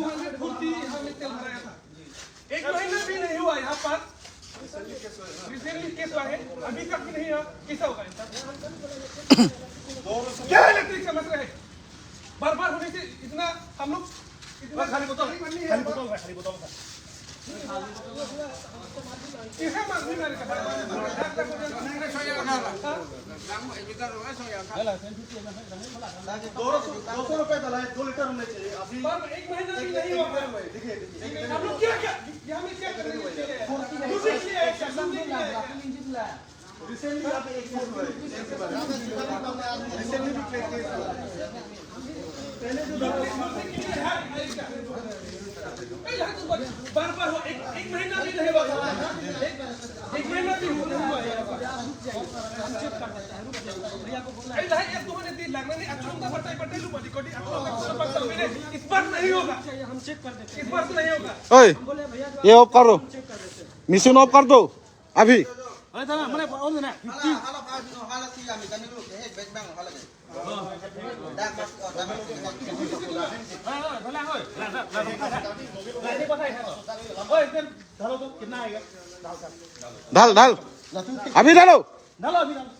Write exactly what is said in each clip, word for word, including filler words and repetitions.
Hundred forty यहाँ में तेल भराया था। एक महीना भी नहीं हुआ यहाँ पर। रिसेंटली केस हुआ है, अभी तक भी नहीं हुआ। कैसा होगा ऐसा? क्या इलेक्ट्रिक समस्या है? बार बार होने से इतना हम लोग इतना खाली बोतल, खाली बोतल, खाली बोतल। कैसे मांगने वाले का बार बार? दो सौ रुपए डाला है, दो लीटर होने चाहिए। अभी पर एक महीना भी नहीं हुआ। देखिए, देखिए। हम लोग क्या, क्या, यहाँ में क्या करने के लिए आए? दूसरे के लिए आए क्या? समझने के लिए आए क्या? रिसेंटली यहाँ पे एक केस हुआ है। रिसेंटली भी एक केस हुआ है। पहले जो बार बार हो, एक, एक महीना भी नहीं हुआ। एक, एक महीना भी नहीं हुआ। अरे भाई, ये तुम्हारे दिल लगना नहीं, अच्छा उनका बताइए, बताइए, लो, बड़ी कोटी, अच्छा उनका बताओ, मेरे इस बार नहीं होगा। हम चेक कर देते हैं। इस बार तो नहीं होगा। ओए, हम बोले, भैया, जो ये ऑफ करो। हम चेक कर देते हैं। मशीन ऑफ कर दो अभी। अरे दादा, मैंने और देना। हाला, hala, hala, hala, si ami kami dulu, eh, back bang, hala deh. Dah, mas, oh, dah, mas, oh, dah. हाँ, हाँ, ढला, ओए, ढला, ढला, ढला, ढला। नहीं, नहीं, पता है, हाँ। ओए, इधर डालो तो, कितना आएगा? डाल, डाल। ढाल, ढाल। अभी डालो। डालो, अभी डालो।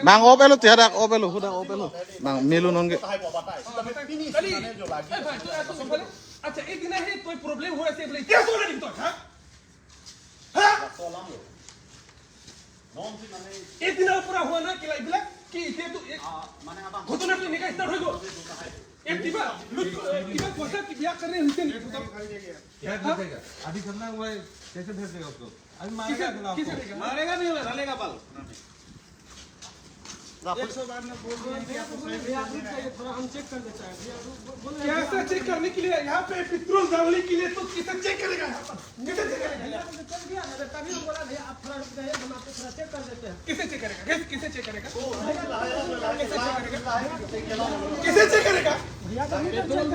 Bang, off elo, tihadak off elo, hudak off elo. Bang, melu nonke. अच्छा, एक दिन है, कोई प्रॉब्लम हो ऐसे बोले, क्या बोला नहीं तो, हाँ? हाँ? एक दिन ऊपर हुआ ना, कि लाइक, बोला कि इसे तो एक घटना तो निकाल स्टार्ट होगा। एक दिमाग, लुट, दिमाग कोसा की बिया करने हुई थी नहीं, तो क्या भेजेगा? अभी खतरनाक हुआ है, कैसे भेजेगा उसको? अभी किसे, मारेगा, किसे देगा? मारेगा नहीं, डालेगा बल। एक सौ बार में बोल दिया कि आपको भैया, आप रुक जाइए, थोड़ा हम चेक कर देते हैं। भैया, बोल रहे हैं कैसे चेक करने के लिए? यहाँ पे पेट्रोल डालने के लिए तो किसे चेक करेगा यहाँ पर? किसे चेक करेगा? भैया, तो चल दिया ना, तभी हम बोला, भैया, आप थोड़ा रुक जाइए, हम आपको थोड़ा चेक कर देते हैं। किसे चेक करेगा? किस-, किसे चेक करेगा? भैया, तो चल दिया ना। किसे चेक करेगा? किसे चेक करेगा? भैया, तो नहीं चेक करेगा।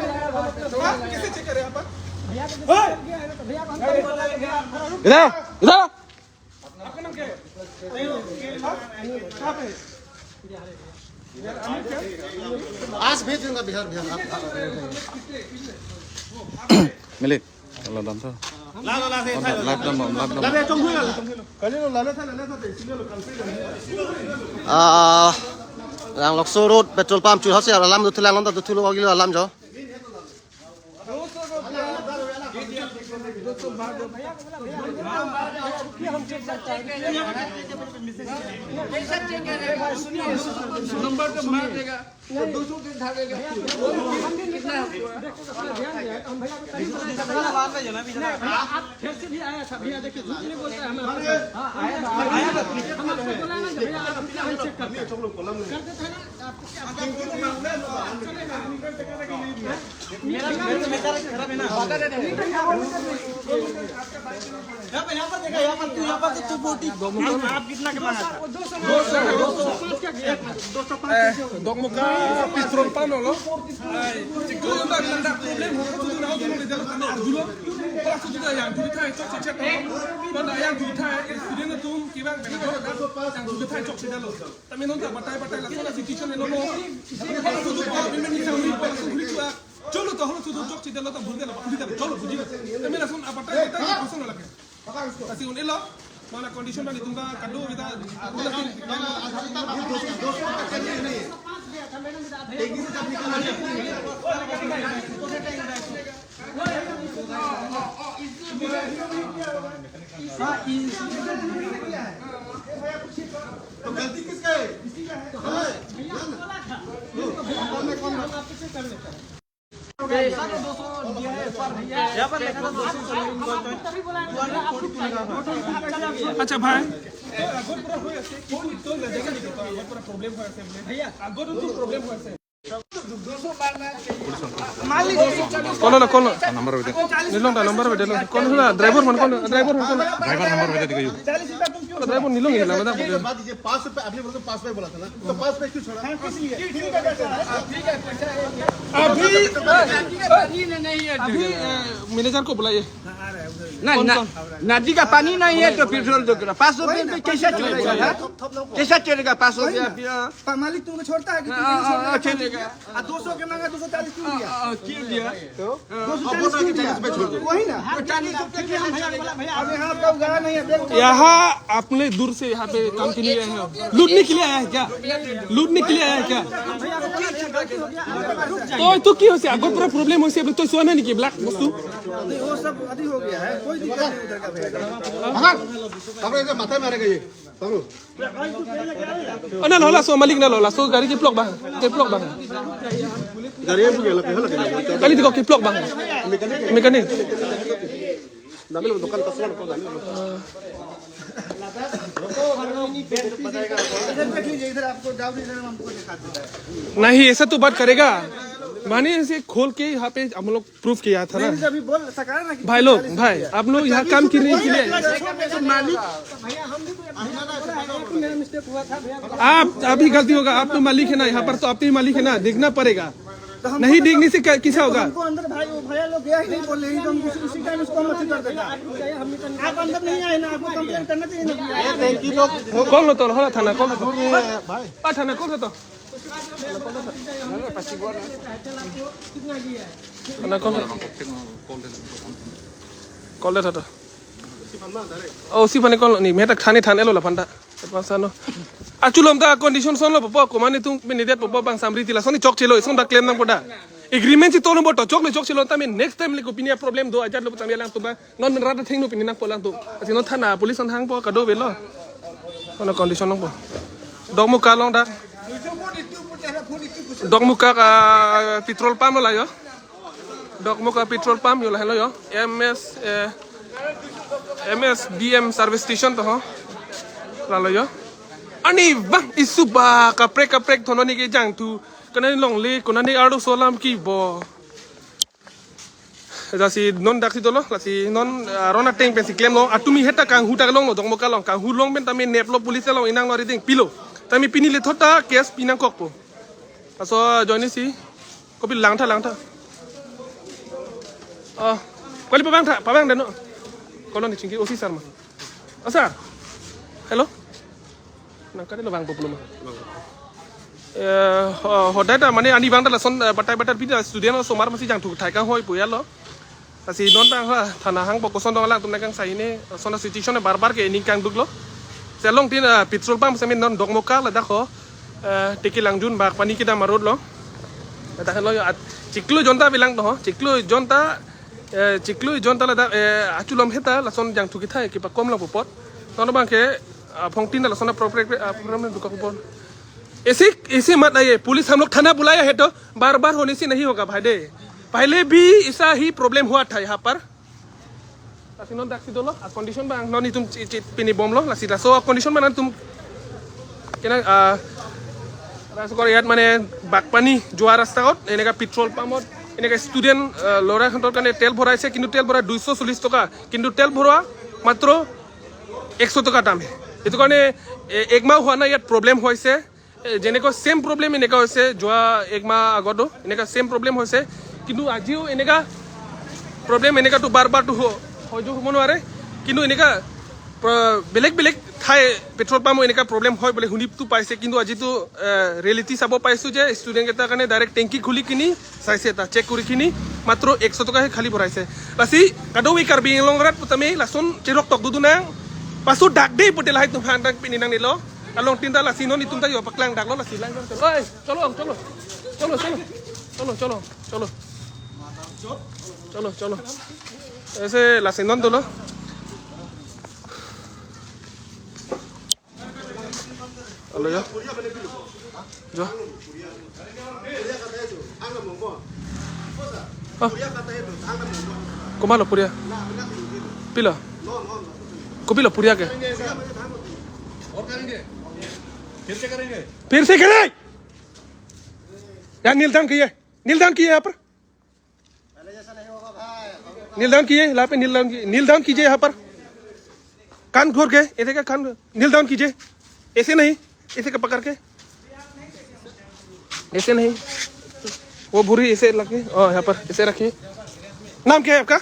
हाँ? किसे चेक करेगा यहाँ पर? भैया, तो चल दिया है ना, तो भैया, हम बोला, भैया, आप थोड़ा रुक इधर, इधर। आपका नाम क्या है? हाँ? कहाँ पे है? आज भेज दूंगा बिहार, बिहार। आप, आप, मिले। Lap dam, lap dam, lap dam. Kali lo, lale tha, lale tha, te, sini lo, confident. Ah, Langlokso Road petrol pump chu hasi alam dothu lang, dothu lo agilo alam jo. Number तो मार देगा। तो दो सौ के धारेगा। कितना? आप फिर से भी आया था भैया, देखिए, झूठ नहीं बोलता है हमारा। हाँ, आया था, आया था। हम आपको बोला ना कि भैया, आप अपना हम चेक करते हैं। कर देते हैं ना। यहाँ पे, यहाँ पर देखा, यहाँ पर तू, यहाँ पर तो तू बोटी। आप, आप कितना के मांगा था? दो सौ, दो सौ, दो सौ पाँच का किया था। दो सौ पाँच का किया था। Dokmoka petrol pump lo. Ai, chiklo na na problem ho, tu na tu na dalo na arjulo. Para tu na yang tu thai chok chok chok. Mana yang tu thai student tu kiba na yang tu thai chok chok dalo. Tame non ta batai batai lason la situation lo lo. Holo sudu pa, mimi ni sahuri pa, sahuri pa. Cholo to, holo sudu chokche dalo ta bhul dalo, bhul dalo, cholo bhuji. Tame lason abatai batai lason lake. Lasi un-elo, mana condition bani tumba kado kita, तो गलती किसका है? इसी का है। तो हम, भैया, हम बोला था। लो, हम आपको से कर लेते हैं। सर, दो सौ दिया है, सर, भैया। यहाँ पर लिखा था दो सौ। हम आपको तभी बोला है, भैया, आप रुक जाइए। अच्छा भाई, আগত পৰা হৈ আছে, কিন্তু এতিয়াও লেজাকে নিদিব, আগত পৰা প্ৰব্লেম হৈ আছে বোলে। আগতো প্ৰব্লেম হৈ আছে। Call lo, call lo. Number bhi de. Nilong da number bhi de lo. Call lo, driver man call lo, driver man call lo. Driver number bhi de diyo. Driver nilong hi lang da. पाँच रुपए, आपने बोला तो पाँच रुपए बोला था ना, तो पाँच रुपए क्यों छोड़ा? अभी, अभी, अ, मैनेजर को बुलाइए। नहीं ना, नदी का पानी नहीं है तो पेट्रोल दो किलो, पाँच सौ रुपये में कैसा चलेगा? हाँ? कैसा चलेगा पाँच सौ रुपया? हाँ, मालिक तुमको छोड़ता है कि तुम हाँ, हाँ, हाँ, चलेगा। दो सौ के मांगा, दो सौ चालीस क्यों दिया? हाँ, हाँ, क्यों दिया? दो सौ चालीस क्यों दिया? वही ना। तो चालीस रुपये के हम भैया, भैया, अब यहाँ आपका उगाड़ा नहीं है, देखो। यहाँ आपने दूर से यहाँ पे काम के लिए आए हैं, लूटने के लिए आया है क्या? लूटने के लिए आया है क्या? तो, তো কি হৈছে? আগৰ পৰা প্ৰব্লেম হৈছে বুলি তই চোৱা নাই নেকি এইবিলাক বস্তু? नहीं, वो सब अभी हो गया है, कोई दिक्कत नहीं उधर का भैया। Aman, তারপরে এই যে মাথায় মারে গেছে, তারপরে অ, না, না, laso, malik na lo, laso, gari keplok bang, keplok bang. গাড়ী বুকে লাগে, লাগে। Kali di ko keplok bang. Mekanik. Mekanik. Dami lo, dokan kasar ko, dami lo. इधर देख लीजिए, इधर आपको डाउट, इधर हमको दिखा देता है। नहीं, ऐसा तो बात करेगा. मैंने इसे खोल के यहाँ पे हम लोग प्रूफ किया था ना. नहीं, अभी बोल सका है ना कि भाई लोग, चालीस भाई, रुपया। आप लोग तो यहाँ चालीस काम रुपया किए नहीं बोल किए? रहे हैं, मालिक। आप अभी गलती होगा, आप तो मालिक है ना, यहाँ पर तो आप ही मालिक है ना, देखना पड़ेगा. तो हमको नहीं तो देखने से क्या, किसा होगा? हमको अंदर भाई, वो भैया लोग गया ही नहीं बोल रहे हैं, तो हम उसी, उसी टाइम उसको मत कर देता। आप अंदर नहीं आए ना, आपको कंप्लेन करना चाहिए ना। Call lo to, hala thana call lo to. Thana call lo to. Thana call lo. Call lo to. Oh, si pani call ni, meta thani thani lo la panta. Pasano. Achu lom ta condition son lo popo, komane tung pini det popo bang samri tila son ni chokche lo, son ta claim nangpo da. Agreement si tono bo to chok lo chokche lo, tame next time le ko pini problem do ajat lo tame lang tu ba. Non men rata thengno pini nangpo lang tu. Asi non thana police on hangpo kado velo. Kono condition nangpo. Dokmoka along da. Dokmoka ka petrol pump lo la yo. Dokmoka petrol pump yo lahelo yo. M S, eh, M S D M service station to ho. Lalo yo. Ani bang isu ba kaprek kaprek thono ni ke jangthu. Kana ni longle, kona ni ardo solam ki bo. Jasi non daksi dolo, lasi non, ah, aron ateng pensi claim lo, atumi heta kanghu ta long lo, Dokmoka along, kanghu long pen tame nep lo police along inang lo riding pilo. Tame pini le thota case pinangkokpo. Laso join si. Kopi langtha, langtha. Oh, kali pabang tha, pabang deno. Kolon ni chingki O C sir ma. Oh, sir. Hello. Nang kali lo bang problem. Eh, ho-, hodai ta mane ani bang ta lason, eh, batai batai pida student osomar masi jangthu thai kanghoi puya lo. Lasi non tang ha, thana hangpo koson dong lang tum nang kangsai ne, son situation ne bar bar ke ning kangduk lo. Si along tin, eh, petrol pump sami non Dokmoka ladak ho, eh, Teki Langjun bak pani kedam arut lo. Ladak lo yo at chiklo jonta bilang to ho, chiklo jonta, eh, chiklo jonta ladak, eh, achu lom heta lason jangthu kithai kipakom lo pupot. Non bang ke, ah, phong tin lason a proper, ah, proper duka pupot. ऐसे, ऐसे मत आइए, पुलिस हम लोग थाना बुलाया है तो बार बार होने से नहीं होगा भाई दे। पहले भी ऐसा ही प्रॉब्लम हुआ था यहाँ पर। Lasi non daksi dolo, a condition bang non itum chi, chi, pini bom lo, lasi laso a condition bang non itum kena, ah, laso kor yat mane Bagpani joa rasta ot, eneka petrol pump ot, eneka student, ah, lora khantor kane tel bhoraise, kintu tel bhora দুইশ চল্লিশ টকা, kintu tel bhora matro একশ টকা দাম হে। এইটো কাৰণে, এ, এক মাহ হোৱা নাই ইয়াত প্ৰব্লেম হৈছে। এ, যেনেকৈ ছেম প্ৰব্লেম এনেকা হৈছে, যোৱা এক মাহ আগতো এনেকা ছেম প্ৰব্লেম হৈছে, কিন্তু আজিও এনেকা প্ৰব্লেম এনেকাতো বাৰ বাৰতো হ-, সহ্য হ'ব নোৱাৰে। কিন্তু এনেকা প্ৰ-, বেলেগ বেলেগ ঠাই পেট্ৰল পাম্পো এনেকা প্ৰব্লেম হয় বুলি শুনিতো পাইছে, কিন্তু আজিতো, এ, ৰিয়েলিটি চাব পাইছোঁ যে ষ্টুডেণ্টকেইটাৰ কাৰণে ডাইৰেক্ট টেংকি খুলি কিনি চাইছে, এটা চেক কৰি কিনি মাত্ৰ একশ টকাহে খালি ভৰাইছে। Lasi kadokave Karbi Anglong arat pu tame lason cherok tok dudu nang, pasu dak de pute lahai tum hang dak pini nangnelo. Along tin ta lasi non itum ta yo paklang dak lo lasi lang. Oi, cholo, cholo. Cholo, cholo. Cholo, cholo, cholo. Cholo, cholo. Ese lasi non dolo. Alo ya. Jo. Ah. Komat lo puria? Pilo? Kopi lo puria ke? फिर से करेंगे। फिर से करें। यार, kneel down कीजिए। Kneel down कीजिए यहाँ पर। Kneel down कीजिए, यहाँ पे kneel down कीजिए। Kneel down कीजिए यहाँ पर। कान खोल के, ऐसे का कान, kneel down कीजिए। ऐसे नहीं, ऐसे का पकड़ के। ऐसे नहीं। वो भुरी ऐसे लगे, ओ, यहाँ पर ऐसे रखिए। नाम क्या है आपका?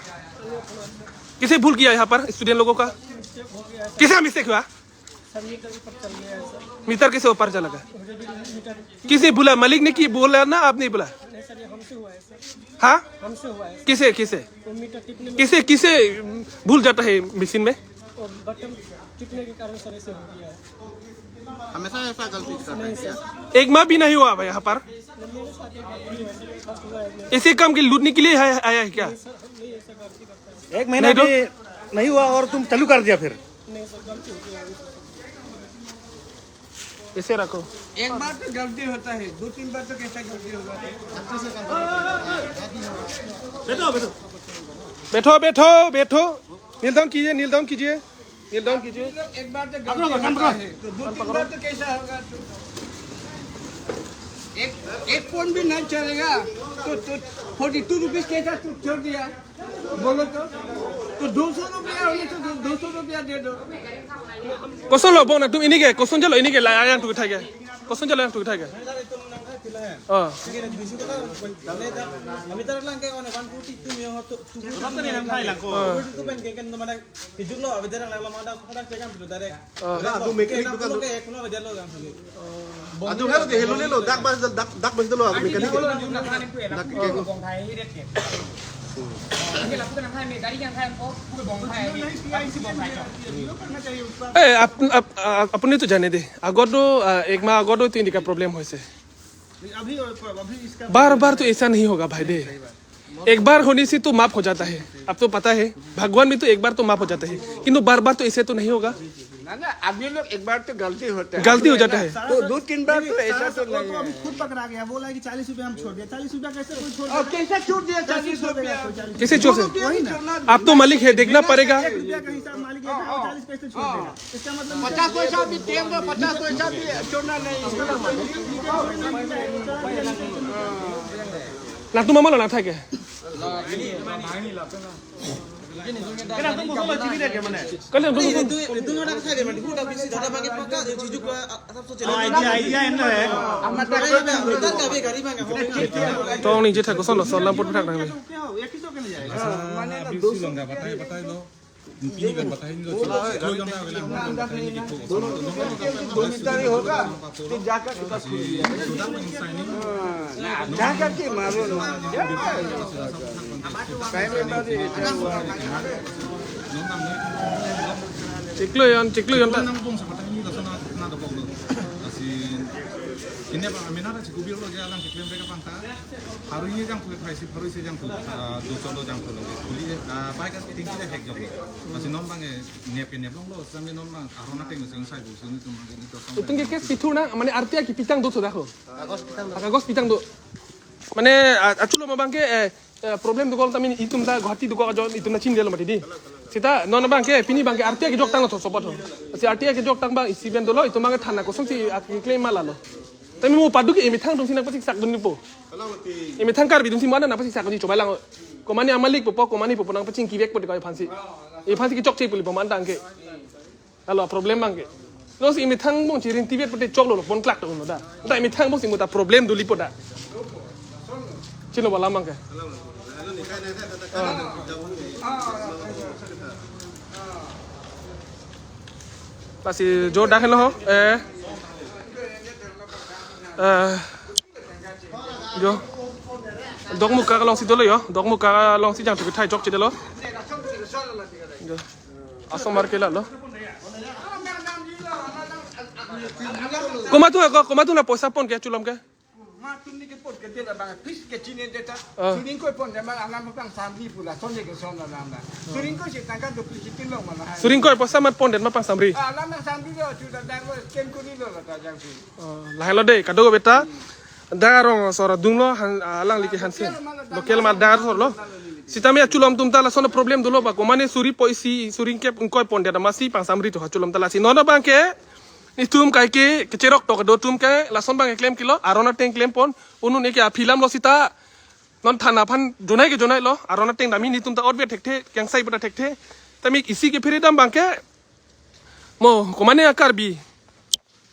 कैसे भूल किया यहाँ पर स्टूडेंट लोगों का? कैसा मिस्टेक हुआ? मीटर कैसे ऊपर चला गया? किसने बोला? मालिक ने की बोला ना आपने बोला? हाँ, किसे किसे किसे किसे भूल जाता है मशीन में? हमेशा ऐसा गलती करता है क्या? एक माह भी नहीं हुआ भाई यहाँ पर। इसी काम की लूटने के लिए आया है क्या? एक महीना भी नहीं हुआ और तुम चालू कर दिया फिर। ऐसे रखो। एक बार तो गलती होता है, दो तीन बार तो कैसा गलती होगा? बैठो बैठो बैठो, kneel down कीजिए, kneel down कीजिए, kneel down कीजिए। एक बार तो गलती होता है, तो दो तीन बार तो कैसा होगा? तो एक एक फोन भी नहीं चलेगा, तो तो फोर्टी टू रुपीज कैसा तू छोड़ दिया? बोलो तो, तो दो सौ रुपया होने तो दो सौ रुपया दे दो। Koson lo bong nangtum ini ke, koson jalo ini ke la yang tu thai ke. Koson jalo yang tu thai ke. Oh. Adu halo de helo lelo, dak bas dak dak bas dolo aku mekanik. Dak ke. Eh, আপ- আপ- আ- আপুনি তো জানে দে, আগতো আ, এক মাহ আগতো তো এনেকা প্ৰব্লেম হৈছে। बार बार तो ऐसा नहीं होगा भाई दे। एक बार होने से तो माफ हो जाता है। आप तो पता है, भगवान में तो एक बार तो माफ हो जाता है, किंतु बार बार तो ऐसे तो नहीं होगा। ना ना, अभी लोग एक बार तो गलती होता है। गलती हो जाता है। तो दो तीन बार तो ऐसा तो नहीं है। खुद पकड़ा गया, बोला कि चालीस रुपया हम छोड़ दिया। चालीस रुपया कैसे कोई छोड़ और कैसे छोड़ दिया चालीस रुपया? कैसे छोड़ दो सकते? वही ना। आप तो मालिक है, देखना पड़ेगा। एक रुपया का हिसाब मालिक लेता है, चालीस पैसे छोड़ देगा। इसका मतलब पचास पैसा भी तेल दो, पचास पैसा भी छोड़ना नहीं। Nangtum mama lo nangthai ke? Kali nangtum Idea, idea, no, eh. Tong ni je thak koson lo, son lam put thak nang ni. Chiklo yon, chiklo yon ta. Kini apa, amena ta chikubir lo je alang keklem beka pangta. Pharui ni jangthu, phai si pharui si jangthu, ah, do cholo jangthu lo. Kuli, ah, bai kan kiting kita hek jok lo. Lasi non bang e nep ke nep longlo, sambil non bang aron ateng sing sai bu sing itu mang ini to. Itum ke case pithur na, mane R T I kepitang do sudah ko. Kagos pitang do. Kagos pitang do. Mane, ah, achulo ma bang ke, eh, eh, problem dokok tame itum ta Guwahati dokok ajo itum ta chinidelo mati di. Seta non bang ke pini bang ke R T I kejok tang to support ho. Si R T I kejok tang bang isi ben dolo itum bang ke thana kosonsi ak claim ma lalo. Tame mo padu ke emethang atumsi nangpachingsak dunpo. Emethang Karbi atumsi mana nangpachingsak dunji chobai lang. Komane amalik po, komane po nangpachingkivekpo de aphansi. Aphansi kechokche pu lipo man tang ke. Alo problem bang ke. Lo si emethang bong chirin tibet pute choklo lo pon klak to lo da. Da emethang bong si muta problem duli po da. Chino bala bang ke. Pasi jo dak helo ho. Eh. Eh. Jo. Dokmoka alongsi dolo yo. Dokmoka alongsi jangthu kethai chokchedelo. Jo. Asomar ke lalo. Komat atum ko, komat atum la poisa pon ke chulom ke? Ma atum ni ke pon ke dia bang fis ke chini deta. Ah. Suring ko pon de ma alam pang samri pu lason ke son alam na. Suring ko si tangka do pisi tin long ma la. Suring ko poisa mat pon de ma pang samri. Ah, alam pang samri lo chu da dang lo ken ko ni lo la ta jang si. Oh, lahelo de, kadokave ta. Dak arong asor adung lo, han, alangli ke hanse. Local ma dak asor lo. Sitame achulom atum ta lason problem dolo ba, komane suri poisi, suring kep ingkoi pon de masi pang samri to achulom ta lasi. Non bang ke, itum kaike, kecherok tok do atum ke, lason bang ke claim kilo, aron ateng claim pon, unun eke aphi lam lo seta, non thana aphan jonai ke jonai lo, aron ateng dam netum ta otve thekthe, kengsai pu ta thekthe, tame isi kephere dam bang ke, mo, komane a Karbi,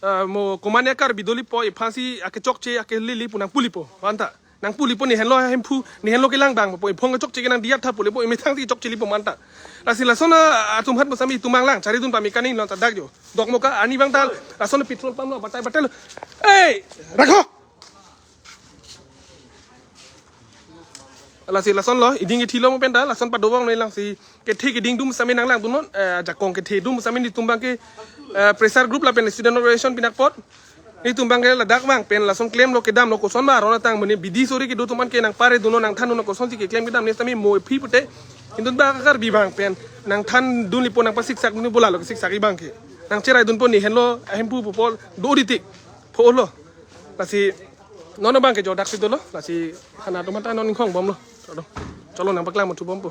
ah, mo komane a Karbi dolipo, ephansi akechokche, akelili pu nangpulipo, anta. Nang pulipo ne henlo hemphu, ne henlo kelang bang po, iphong chokche ke nang diat tha pulipo, imethang ti chokche lipo manta. Lasi lason a, atum hat masami itum bang lang, chari dun pami kaning lon ta dak jo. Dok mo ka, ani bang ta, lason petrol pump lo, batai batai lo. Ei, rakho! Lasi lason lo, iding ithilo mo penta, lason padobong noi langsi. Kethe keding dum sami nang lang dunnon, eh, jakong kethe dum sami netum bang ke, eh, pressure group lapen student organization pinakpot. Netum bang ke ladak bang pen lason klem lo kedam lo koson ma ron atang mene bidi sori kedo atum an ke nang pare dunnon nang than dunnon kosonsi keklem kedam ne sami mo phi pute. Indun bang Karbi bang pen nang than dun lipo nang pasiksak dun bola lo siksak ibang ke. Nang cherai dunpo ne henlo ahemphu popol do ditik. Pho lo. Lasi non bang ke jo dak si dolo. Lasi hana atum ta non ingkhong bom lo. Cholo. Cholo nang paklang mo thu bom po.